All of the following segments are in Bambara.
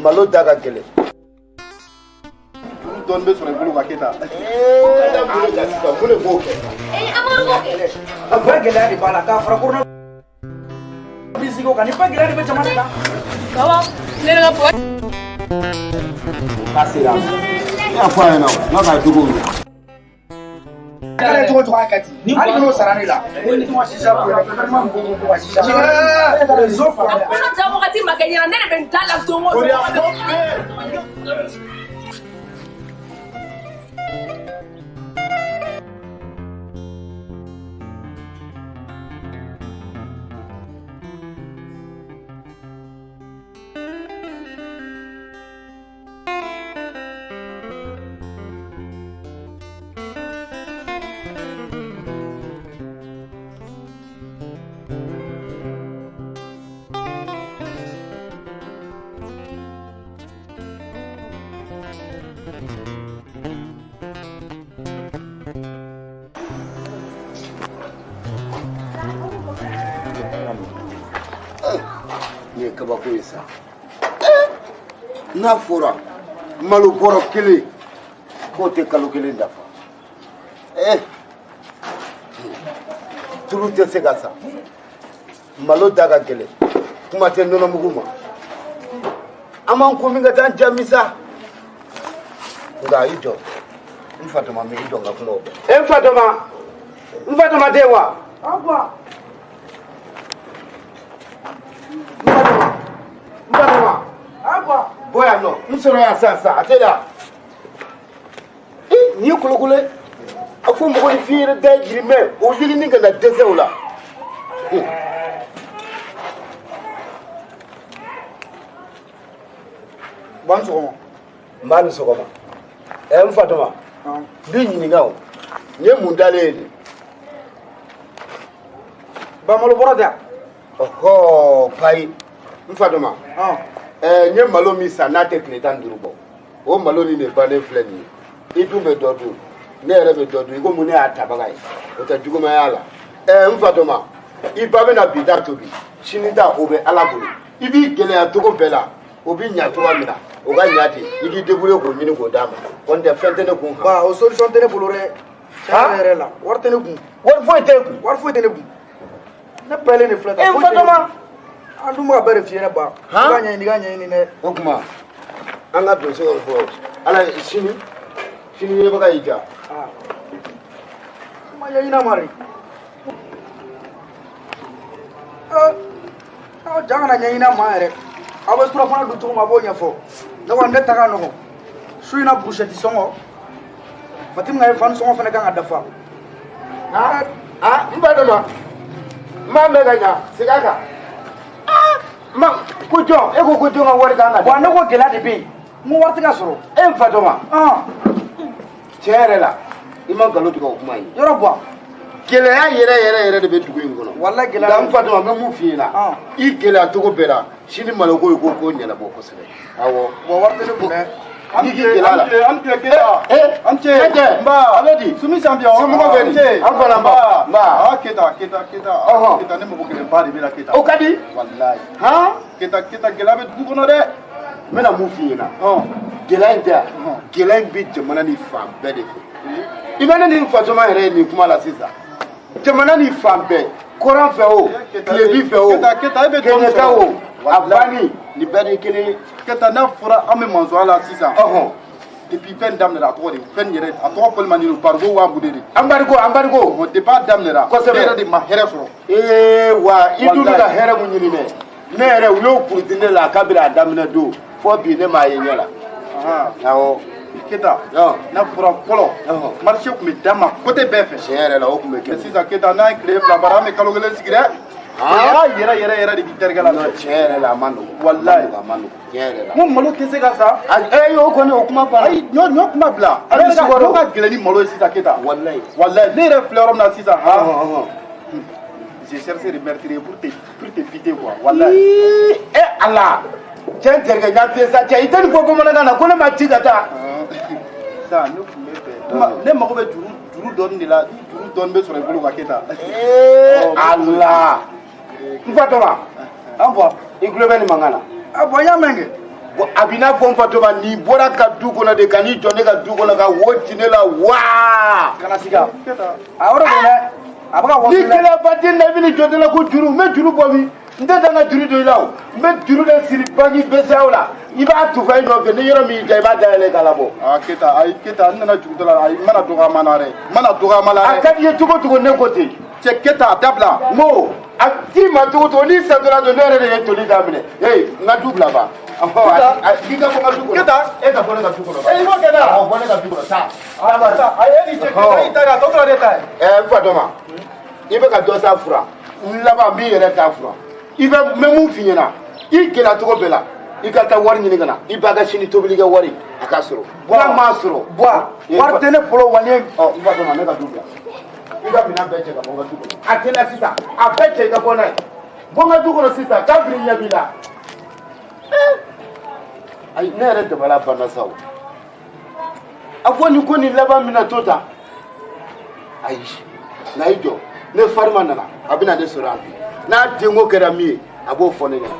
Malo da ka gɛlɛn. Juru dɔɔni bɛ sɔrɔ i bolo ka kɛ tan. Sisan mun de b'o kɛ? Amadu b'o kɛ. A bɛɛ gɛlɛya de b'a la k'a fara corona virus ko kan, nin bɛɛ gɛlɛya de bɛ jamana kan. Baba, ne ka bɔ. K'a sera. Ne y'a fɔ a ɲɛna, n k'a ka jugu ye. Kɛra cogo cogo a kɛ ten. Hali n'o sara ne la. Ni ma sisa ko yɛrɛ, gouvernement mɔgɔw ko ko ka sisa. Réseau fara. Kɔnɔ ja wagati ma kɛ ɲɛna, ne de bɛ n da la don o don. Nin ye kabako ye sa. N'a fɔra malo bɔrɔ kelen k'o tɛ kalo kelen dafa, tulu tɛ se ka san, malo da ka gɛlɛn, kuma tɛ nɔnɔmugu ma. An b'an ko min ka taa jaabi sa. Nka i jɔ, n fatɔma bɛ i jɔ n ka kuma o bɛɛ. N fatɔma, n fatɔma tɛ wa? N fatɔma, bɔ yan nɔ, n sɔrɔ yan sisan sisan, a tɛ da. Nin ye kolokolo ye. A ko mɔgɔninfin yɛrɛ da ye jirimɛ, o yirinin ka na dɛsɛ o la. Ba ni sɔgɔma. N b'a ni sɔgɔma. N fatɔma, n b'i ɲininka o, nin ye mun dalen ye nin? Ba malo bɔrɔ tɛ yan? Ɔhɔ, payi, n fatɔma. N ye malo min san n'a tɛ tile 15 bɔ, o malo nin de bannen filɛ nin ye. I dun bɛ dɔ dun, ne yɛrɛ bɛ dɔ dun, i komi ne y'a tabaga ye, o tɛ jugumaya la. N fatɔma, i ba bɛna bi ta tobi, sini ta o bɛ Ala bolo. I b'i gɛlɛya cogo bɛɛ la, o bɛ ɲa cogoya min na, o ka ɲa ten, i k'i débrouiller k'o ɲini k'o d'a ma. Kɔni tɛ fɛn tɛ ne kun. Ba, o solution tɛ ne bolo dɛ. Tiɲɛ yɛrɛ la, wari tɛ ne kun. Wari foyi tɛ e kun. Wari foyi tɛ ne kun. Ne pɛlen de filɛ tan. N fatɔma. An dun bɛ ka bɛɛ de f'i ɲɛna ba. I k'a ɲɛɲini, i k'a ɲɛɲini dɛ. O tuma, an ka don so kɔnɔ fɔlɔ. Ala ye sini, sini ɲɛbaga y'i ja. Ma ɲɛɲini a ma de. Aw ja kana ɲɛɲini a ma yɛrɛ. Aw bɛ surafana dun cogo min, a b'o ɲɛfɔ. Ne kɔni ne ta ka nɔgɔn. Su in na burushɛti sɔngɔ, Fatim ka fan sɔngɔ fana kan ka dafa. N ba dɔ ma, n b'a mɛn ka ɲa, segin a kan. Ma ko jɔn, e ko ko jɔn ka wari kan ka dafa. Wa ne ko gɛlɛya de bɛ yen, n ko wari tɛ ka sɔrɔ. E n fa dɔ ma. Tiɲɛ yɛrɛ la, i ma nkalon tigɛ o kuma ye. Yɔrɔ bɔ. Gɛlɛya yɛrɛ yɛrɛ yɛrɛ de bɛ dugu in kɔnɔ. Walayi gɛlɛya. Nka n fa dɔ ma, n bɛ mun f'i ɲɛna. I gɛlɛya cogo bɛɛ la, sini maloko ye ko ɲɛnabɔ kosɛbɛ. Awɔ. Bon wari tɛ ne kun dɛ. An tile, an tile, an tile Keyita. An ce. Cɛ. Nba. A bɛ di? Sumi champion. Somɔgɔw bɛ di? An fana nba. Nba. Ah Keyita, Keyita, Keyita. Ɔhɔn. Keyita, ne mago gɛlɛnba de bɛ la Keyita. O ka di? Walayi. Han? Keyita, Keyita, gɛlɛya bɛ dugu kɔnɔ dɛ. N bɛna mun f'i ɲɛna? Gɛlɛya in tɛ yan. Gɛlɛya in bɛ jamana ni fan bɛɛ de fɛ. I bɛ ne ni n fatɔma yɛrɛ ye nin kuma la sisan. Jamana ni fan bɛɛ, kɔrɔn fɛ o, tilebin fɛ o, Keyita, Keyita, e bɛ dɔɔnin kɛɲɛka sɔrɔ. o, a banni, nin bɛɛ de ye kelen ye. Keyita, n'a fɔra an bɛ mansɔnya la sisan. Depuis fɛn daminɛra, a tɔgɔ de, fɛn yɛrɛ, a tɔgɔ fɔli man di, barigo wa mun de de. Embargo, embargo. Bon, depuis a daminɛra. Kosɛbɛ. Ne yɛrɛ de ma hɛrɛ sɔrɔ. Wa i dun bɛ ka Walayi. hɛrɛ mun ɲini dɛ. Ne yɛrɛ, u y'o puruti ne la kabini a daminɛ don fo bi ne m'a ye ɲɛ la. Awɔ. Keyita, n'a fɔra fɔlɔ, marché tun bɛ d'a ma côté bɛɛ fɛ. Tiɲɛ yɛrɛ la, o tun bɛ kɛ. Sisan Keyita, n'an ye tile 2 baara, an bɛ kalo 1 sigi dɛ. Gɛlɛya yɛrɛ yɛrɛ yɛrɛ de b'i terikɛ la. Non, tiɲɛ yɛrɛ la, a ma nɔgɔn. Walayi. A ma nɔgɔn, tiɲɛ yɛrɛ la. N ko malo tɛ se ka san. O kɔni, o kuma banna. Ayi, ɲɔ kuma bila. Ale bɛ sukaro. Ɲɔ ka gɛlɛn ni malo ye sisan Keyita. Walayi. Walayi, ne yɛrɛ filɛ yɔrɔ min na sisan, han. J'ai cherché des meurtriers pour te piter quoi. Walayi. Ala. Cɛ n terikɛ, n y'a f'i ye sa, cɛ, i tɛ nin fɔ bamanankan na, ko ne ma ci ka taa. Sisan ne tun bɛ fɛ. Ne mago bɛ juru dɔɔni de la, ni juru dɔɔni bɛ sɔrɔ i bolo ka Keyita. Ala. N fatɔma. An bɔ. I tulo bɛ nin mankan na. A bɔn n y'a mɛn kɛ. Bon, a b'i n'a fɔ n fatoma n'i bɔra ka du kɔnɔ de ka n'i jɔ ne ka du kɔnɔ ka wo ci ne la waa. Kana siga. A o de don dɛ. A bɛ ka waso Ni dɛ. gɛlɛyaba tɛ n na i bɛ n'i jɔ ne la ko juru n bɛ juru bɔ min? N tɛ taa n ka juru don i la o. N bɛ juru de siri banki BCEAO la. I b'a tufa i nɔfɛ ni yɔrɔ min y'i diya i b'a dayɛlɛ k'a labɔ. Aa Keyita, ayi Keyita, n nana juru la, ayi n mana dɔgɔyama na dɛ, n mana dɔgɔyama la A dɛ. ka di i ye cogo o cogo ne ko ten. Cɛ Keyita, a dabila. N ko a t'i ma cogo o cogo n'i satɔla don ne yɛrɛ de ye toli daminɛ. Ee n ka du bila ban. K'i ka bɔ n ka du kɔnɔ. Keyita. E ka bɔ ne ka du kɔnɔ. E i b'o kɛ ne la. Awɔ, bɔ ne ka du kɔnɔ taa. Aa Keyita, ayi e ni ce Keyita, i ta kɛ a tɔ tora ne ta ye. N fatɔma, i bɛ ka dɔ ta fura n laban n b'i yɛrɛ ta fura i bɛ n bɛ mun f'i ɲɛna i gɛlɛya cogo bɛɛ la i ka taa wari ɲini ka na i ba ka sini tobilikɛ wari a ka sɔrɔ n'a m'a sɔrɔ. Buwa, wari tɛ ne bolo wa ne. Ɔ n fatɔma ne ka du bila i ka minɛn bɛɛ cɛ ka bɔ n ka du kɔnɔ a teliya sisan a bɛɛ cɛ i ka bɔ n'a ye bɔ n ka du kɔnɔ sisan k'a biri ɲɛ b'i la. Ayi ne yɛrɛ dabala banna sa o a fɔ nin ko nin laban bɛna to tan ayi na i jɔ ne farima nana a bɛna ne sɔrɔ yan bi n'a denko kɛra min ye a b'o fɔ ne ɲɛna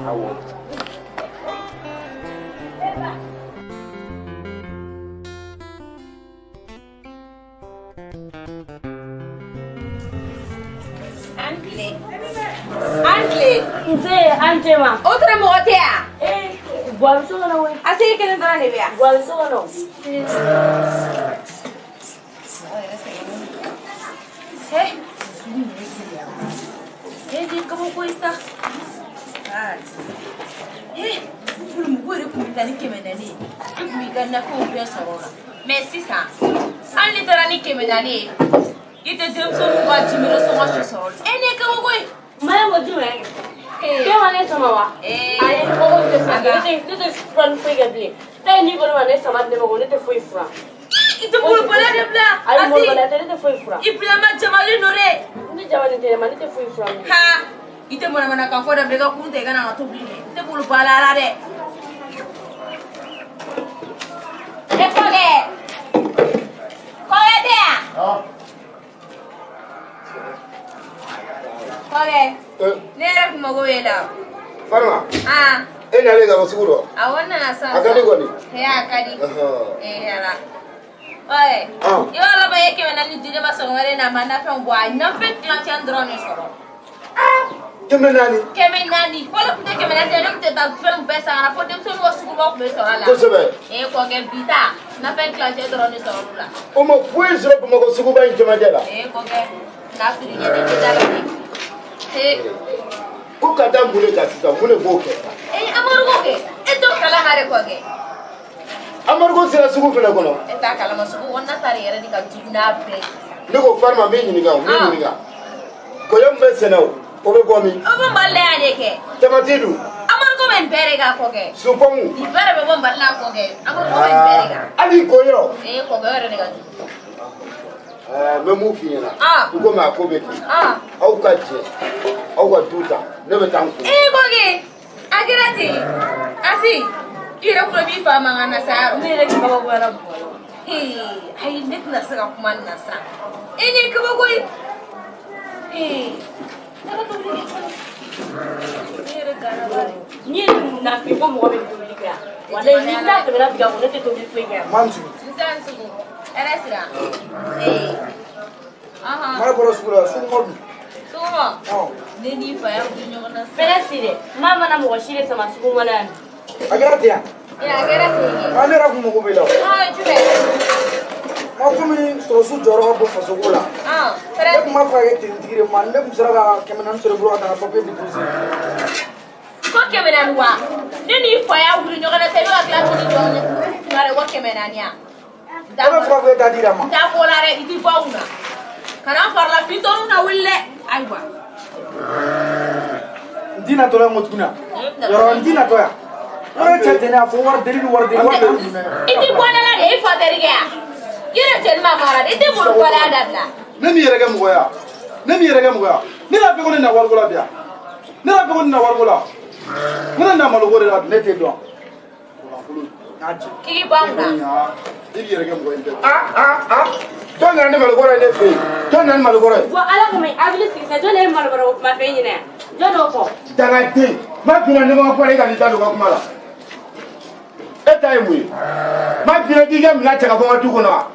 awɔ. An tile. An tile. Nse an cɛ ma. O tora mɔgɔ tɛ yan. Ee Buwa bɛ so kɔnɔ koyi. A sigi kelen dɔrɔn de bɛ yan. Buwa bɛ so kɔnɔ. He. E de kabako ye sa. He, fɔlɔ mɔgɔw yɛrɛ tun bɛ taa ni 400 ye. I tun b'i ka nafɛnw bɛɛ sɔrɔ o la. Mais sisan, hali n'i taara ni 400 ye, i tɛ denmisɛnninw ka jimere sɔngɔ si sɔrɔ o la. E nin ye kabako ye. Mariam ko jumɛn? K'e ma ne sama wa? Ee. Ayi ne kɔkɔ tɛ sa. Ne tɛ fura ni foyi kɛ bilen. Taa ye n'i ko ne ma ne sama di ne ma ko ne tɛ foyi fura. I tɛ molobaliya de bila. Ayi molobaliya tɛ ne tɛ foyi fura. I bilama jamalen don dɛ. Ne jamalen tɛ dɛ, ma ne tɛ foyi fura bilen. Ha! I tɛ manamanakan fɔ dabila i ka kurun ta i ka na n ka tobili kɛ. N tɛ molobaliya la dɛ. E kɔkɛ. Kɔkɛ tɛ yan? Kɔkɛ. Ne yɛrɛ kun mago b'e la. Farima. Ah. E nalen ka bɔ sugu rɔ? Awɔ n nana sisan. A ka di kɔni? He a ka di. Ee ala. Kɔkɛ. I b'a laban i ye 400 di ne ma sɔgɔmada in na a ma nafɛnw bɔ a ye nafɛn tilancɛ dɔrɔn de sɔrɔ. 400. 400. Fɔlɔ tun tɛ 400 tɛ ne tun tɛ taa fɛnw bɛɛ san ka na fo denmisɛnninw ka sugubaw tun bɛ sɔrɔ a la. Kosɛbɛ. Ee kɔkɛ bi ta nafɛn tilancɛ dɔrɔn de sɔrɔ olu la. O ma foyi sɔrɔ Bamakɔ suguba in cɛmancɛ la. Ee kɔkɛ n'a fili ɲɛ ne tɛ da la dɛ. Ee. Ko ka da mun de kan sisan mun de b'o kɛ? Ee Amadu ko kɛ e t'o kalama dɛ kɔkɛ. Amadu ko sera sugu fɛnɛ kɔnɔ. E t'a kalama sugu kɔnɔna ta de yɛrɛ de ka jugu n'a bɛɛ ye. Ne ko Farima n b'i ɲininka o n b'i ɲininka. Kɔyɔ min bɛ sɛnɛ o o bɛ bɔ min? O bɛ Mali la yan de kɛ. Tamati dun? Amadu ko bɛ nin bɛɛ de kan kɔkɛ. Supɔmu. Nin bɛɛ de bɛ bɔ Mali la kɔkɛ. Amadu ko bɛ nin bɛɛ de kan. Hali kɔyɔ. Ee kɔkɛ o yɛrɛ de ka jugu. N bɛ mun f'i ɲɛna. I komi a ko bɛ ten. Aw ka jɛ aw ka du ta ne bɛ taa n kun. Ee kɔkɛ a kɛra ten Asi i yɛrɛ kulo b'i fa mankan na sa yarɔ. Ne yɛrɛ kabakoyara Buwa la. Ee ayi ne tɛna se ka kuma nin na sa. E nin ye kabako ye. Ee ne ka tobili kɛ fɔlɔ. Ne yɛrɛ gana bari. N'i ye nin nafin ko mɔgɔ bɛ tobili kɛ yan. Walayi ni n'a tɛmɛna bi kan ne tɛ tobili foyi kɛ yan. Maa min sugu. Nse n sugu. Hɛrɛ sira. Ee. Ɔhɔn. Mara bɔra sugu la sugu ma dun. Sugu ma. Ne n'i fa y'a wuli ɲɔgɔn na sisan. Fɛrɛ si dɛ. Maa mana mɔgɔ si de sama sugu kɔnɔ yan. A kɛra ten yan. Ee a kɛra ten kɛ. Maa ne yɛrɛ kun mago b'i la. Jumɛn? Ma komi sɔrɔsiw jɔyɔrɔ ka bon fasoko la. Ne tun b'a fɛ ka kɛ tenitigi de ma ne tun sera ka 400 sɔrɔ i bolo ka taa n ka papiye déposer. Ko 400 wa? Ne n'i fa y'a wuli ɲɔgɔn na sisan i bɛ ka tila k'i jɔ ne kunna dɛ ko 400 ya. E bɛ fura fɔ e t'a di a ma. N t'a fɔ la dɛ i t'i bɔ a kunna. Kana n farila fitɔninw na wuli dɛ. Ayiwa. N t'i natɔ la n ko tuguni wa? Yɔrɔ n t'i natɔ yan. Yɔrɔ cɛ tɛ ne y'a fɔ wari deli ni wari deli wari deli. I t'i bɔ ne la de i fa terikɛ ya. I yɛrɛ cɛni ma mara dɛ i tɛ molobaliya dabila. Ne m'i yɛrɛ kɛ mɔgɔ ye wa? Ne m'i yɛrɛ kɛ mɔgɔ ye wa? Ne y'a fɔ ko ne na wariko la bi yan. Ne y'a fɔ ko ne na wariko la. Ne na maloko de la bi. Ne tɛ dɔn. N'a cɛ. K'i bɔ an kunna. I b'i yɛrɛ kɛ mɔgɔ ye n tɛ. Ah ah ah. Jɔn nana ni malokɔrɔ ye ne fɛ yen? Jɔn nana ni malokɔrɔ ye? Bon ala kama hakili sigi sa, jɔn de ye malokɔrɔ ko kuma fɛ e ɲɛna yan? Jɔn d'o fɔ? Dangaden, ma f'i ɲɛna ne ma kuma la, e ka n'i da don n ka kuma la. E ta ye mun ye? Ma f'i ɲɛna k'i ka minɛn cɛ ka bɔ n ka du kɔnɔ wa?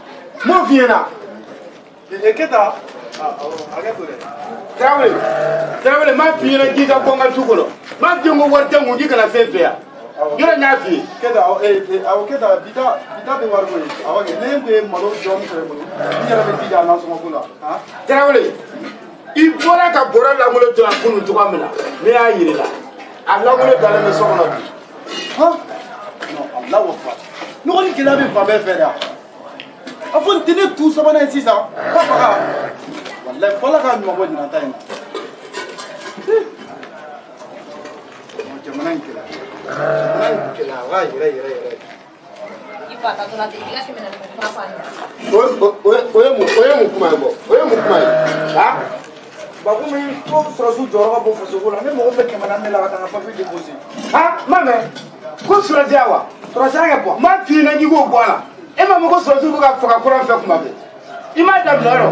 N m'o f'i ɲɛna. Keta, hakɛ to dɛ. Tarawele, Tarawele, ma f'i ɲɛna k'i ka bɔ n ka du kɔnɔ. Ma f'i ye ko wari tɛ n kun k'i kana se n fɛ yan. Yɔrɔ n y'a f'i ye. Keta, awɔ Keta, bi ta tɛ wari ko ye. Awɔ kɛ, ne kun ye malo dɔɔni sɔrɔ i bolo, n yɛrɛ bɛ jija a nasɔngɔ ko la. Tarawele, i bɔra ka bɔrɔ lankolon to yan kunun cogoya min na, ne y'a yir'i la. A lankolon dalen bɛ so kɔnɔ bi. Han? Non, Alahu akbar. Ne kɔni gɛlɛya bɛ fan bɛɛ fɛ dɛ. A fɔ nin tɛ ne tu sabanan ye sisan. Ka faga. Walayi fo Ala k'a ɲuman bɔ ɲinan ta in na. Jamana in gɛlɛya. Jamana in gɛlɛyara yɛrɛ yɛrɛ yɛrɛ. I fa ta dɔrɔn ten, i ka 400 ko kuma fɔ a ɲɛna. O ye mun kuma ye bɔ? O ye mun kuma ye? Ha? Bakumi ko sɔrɔsiw jɔyɔrɔ ka bon fasoko la, ne mago bɛ 400 de la ka taa n ka papiye déposer. Ha? Ma mɛn? Ko sɔrɔsiya wa? Sɔrɔsiya kɛ bɔ. Ma f'i ɲɛna k'i k'o bɔ a la. E m'a mɛn ko sɔrɔsiw bɛ ka faga kuran fɛ kuma bɛɛ. I m'a daminɛ yɔrɔ.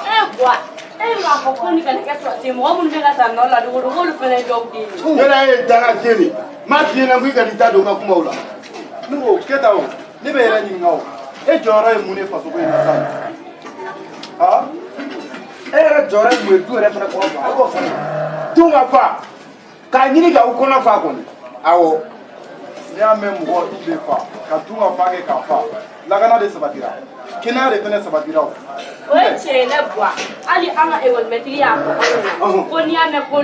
E buwa, e m'a fɔ ko nin kana kɛ sɔrɔsi ye, mɔgɔ minnu bɛ ka sa nɔ la dogo dogo, k'olu fana ye dɔw den ye. Yɔrɔ e ye dangaden de ye. Ma f'i ɲɛna k'i ka n'i da don n ka kumaw la. Ne ko Keta o, ne bɛ yɛrɛ ɲininka o, e jɔyɔrɔ ye mun ye fasoko in na sisan? Ha? E yɛrɛ jɔyɔrɔ ye mun ye du yɛrɛ fana kɔnɔ ban, e b'o fɔ ne ye. Dun ka fa, k'a ɲini k'aw kɔnɔ fa kɔni. Awɔ. N'i y'a mɛn mɔgɔ i bɛ fa, ka dun ka fa kɛ k'a fa, lakana de sabatira, kɛnɛya de fana sabatira o. O ye tiɲɛ ye ne buwa, hali an ka ekɔlimɛtiri y'a fɔ anw ɲɛna ko n'i y'a mɛn ko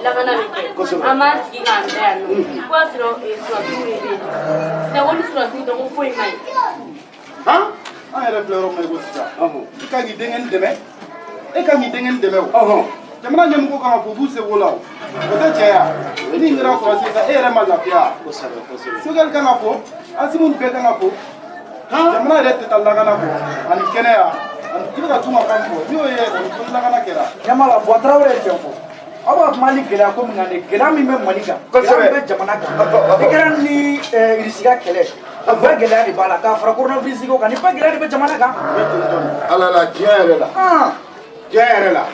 lakana bɛ kɛ, an b'an sigi k'an da yan nɔ, k'o y'a sɔrɔ sɔrɔsiw de bɛ yen. Sisan ko ni sɔrɔsiw tɛ ko foyi man ɲi. Han? An yɛrɛ filɛ yɔrɔ min na i ko sisan, i kan k'i denkɛnin dɛmɛ, e kan k'i denkɛnin dɛmɛ o. Jamana ɲɛmɔgɔw kan ka fɔ u b'u seko la o. O tɛ cɛ ya? Ni kɛra sɔrɔsi sisan, e yɛrɛ ma lafiya. Kosɛbɛ kosɛbɛ. Sogɛli kan ka fɔ, Asimu bɛɛ kan ka fɔ. Jamana yɛrɛ tɛ taa lakana kɔ, ani kɛnɛya, i bɛ ka tun ka kan fɔ, n'i y'o ye kɔni ko lakana kɛra. Ɲamala, Buwa Tarawele ye tiɲɛ fɔ. Aw b'a kuma ni gɛlɛya ko min kan dɛ, gɛlɛya min bɛ Mali kan, gɛlɛya min bɛ jamana kan, i kɛra ni Irisi ka kɛlɛ, o bɛɛ gɛlɛya de b'a la, k'a fara coronavirus ko kan, nin bɛɛ gɛlɛya de bɛ jamana kan. Ala la, diɲɛ yɛrɛ la. Diɲɛ yɛrɛ la,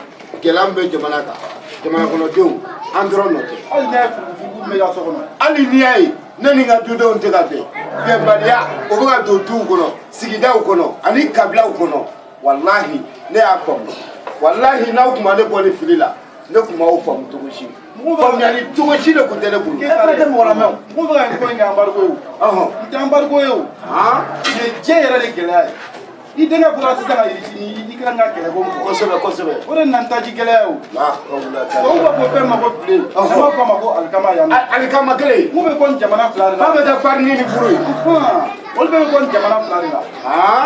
gɛlɛya min bɛ jamana kan, jamana kɔnɔdenw, an dɔrɔn nɔ tɛ. Hali n'i y'a ye furugufurugu bɛ ka so kɔnɔ. Hali n'i y'a ye, ne ni n ka dudenw tɛ ka bɛn. Bɛnbaliya, o bɛ ka don duw kɔnɔ, sigidaw kɔnɔ, ani kabilaw kɔnɔ. Walahi, ne y'a faamu. Walahi, n'aw tun ma ne bɔ ni fili la, ne tun m'aw faamu cogo si. Faamuyali cogo si de tun tɛ ne bolo. E fana tɛ mɔgɔ lamɛn o. Mɔgɔw bɛ ka nin ko in kɛ embargo ye o. N tɛ embargo ye o. Nin ye diɲɛ yɛrɛ de gɛlɛya ye. I denkɛ bɔra sisan ka Irisi ni Ukraine ka kɛlɛ ko min fɔ. Kosɛbɛ kosɛbɛ. O de nana ni taji gɛlɛya ye o. La hawla ta. Tubabuw b'a fɔ fɛn ma ko blé. An b'a fɔ a ma ko alikama yan nɔ. Alikama kelen. Mun bɛ bɔ nin jamana fila de la? K'a bɛ taa farini ni furu ye. Olu bɛɛ bɛ bɔ nin jamana fila de la.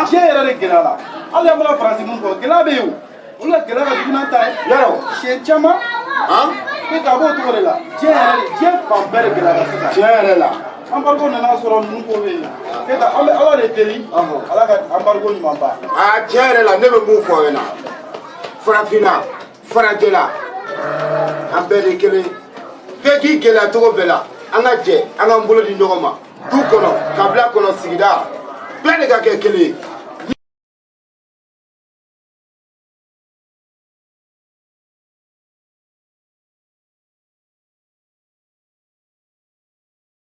Diɲɛ yɛrɛ de gɛlɛya la. Hali an bɔra Faransi mun fɔ, gɛlɛya bɛ yen o. Olu ka gɛlɛya ka jugu n'an ta ye. Yɔrɔ. Siɲɛ caman. Keta a b'o cogo de la. Diɲɛ yɛrɛ de, diɲɛ fan bɛɛ de gɛlɛyara sisan. Tiɲɛ yɛrɛ la. Embargo nana sɔrɔ ninnu ko bɛ yen. Keta an bɛ Ala de deli. Ala ka embargo ɲuman ban. Aa tiɲɛ yɛrɛ la, ne bɛ mun fɔ aw ɲɛna. Farafinna, farajɛla, an bɛɛ de kelen. Bɛɛ k'i gɛlɛya cogo bɛɛ la. An ka jɛ, an k'an bolo di ɲɔgɔn ma. Du kɔnɔ, kabila kɔnɔ, sigida. Bɛɛ de ka kɛ kelen ye.